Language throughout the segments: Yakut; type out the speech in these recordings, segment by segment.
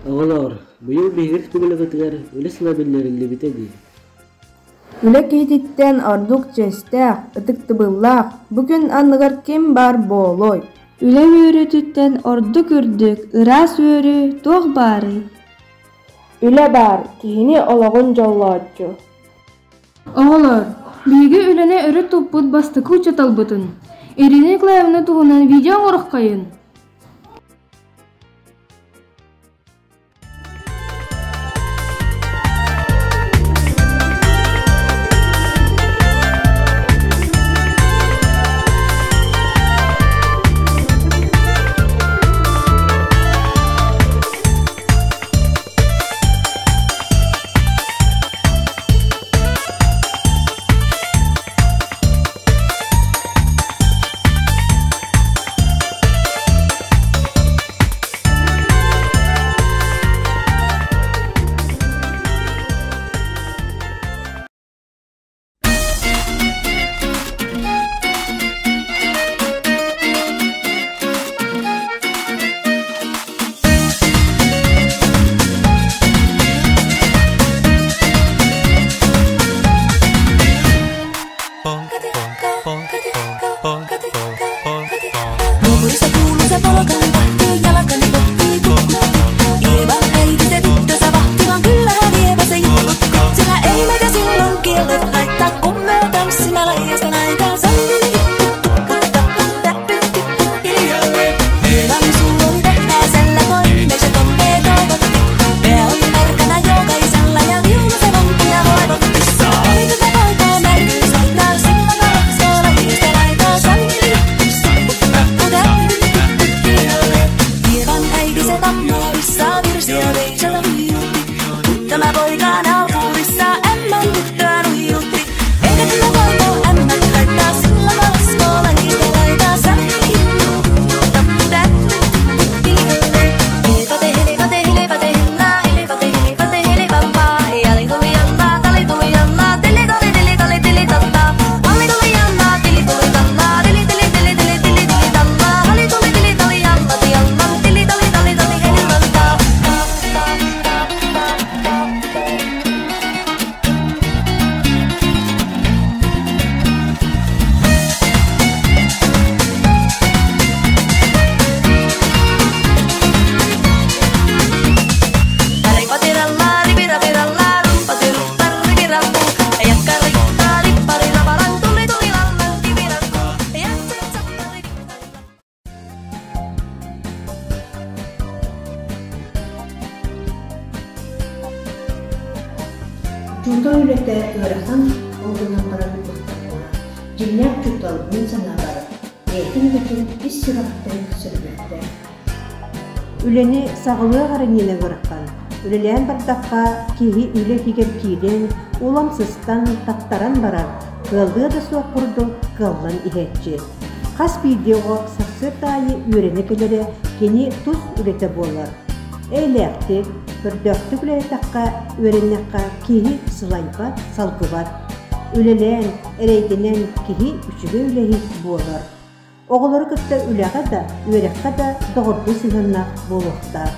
Оҕолоор, быйыл биһиги республикатыгар үлэ сыла биллэриллибитэ дии. Үлэ киһититтэн ордук чиэстээх, ытыктабыллаах бу күн анныгар ким баар буолуой? Үлэ үөрүүтүттэн ордук үрдүк, ыраас үөрүү туох баарый? Үлэ баар, киһини олоҕун дьоллооччу. Оҕолор, биһиги үлэни өрө туппут бастакы учууталбытын Ирина Николаевна туһунан видео оҥоруоххайын. Учуутал үлэтэ ыарахан, ол гынан баран махталлаах. Дьиҥнээх учуутал мин санаабар, бэйэтин үлэтин ис сүрэҕиттэн сөбүлэттэ. Үлэни саҕалыах эрэ иннинэ ыарахан. Үлэлээн бардахха, киһи үлэ иһигэр киирэн, улам сыстан, таттаран барар, кыаллыа да суох курдук кыаллан иһээччи. Хас биирдии оҕо сарсыарда аайы үөрэнэ кэлэрэ кини тус үлэтэ буолар. Эйэлээхтик, көрдөөхтүк үлэлээтэххэ, үөрэннэххэ киһи сылайбат, салгыбат. Үлэлээн, эрэйдэнэн киһи үчүгэй үлэһит буолар. Оҕолору кытта үлэҕэ да, үөрэххэ да доҕордуу сыһыаннаах буолуохтаах.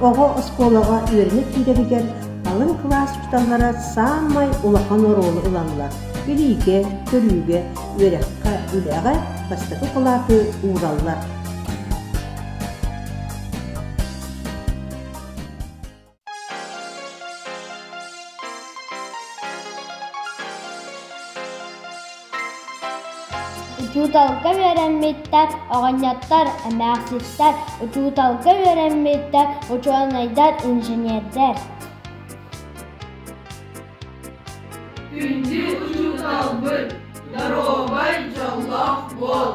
Оҕо оскуолаҕа үөрэнэ киирэригэр алын кылаас учууталлара саамай улахан оруолу ылаллар. Билиигэ, көрүүгэ, үөрэххэ, үлэҕэ бастакы кылааты уураллар. Учууталга үөрэммиттэр оҕонньоттор, эмээхситтэр, учууталга үөрэммиттэр учуонайдар, инженердэр. Күндү учууталбыт, доруобай, дьоллоох буол!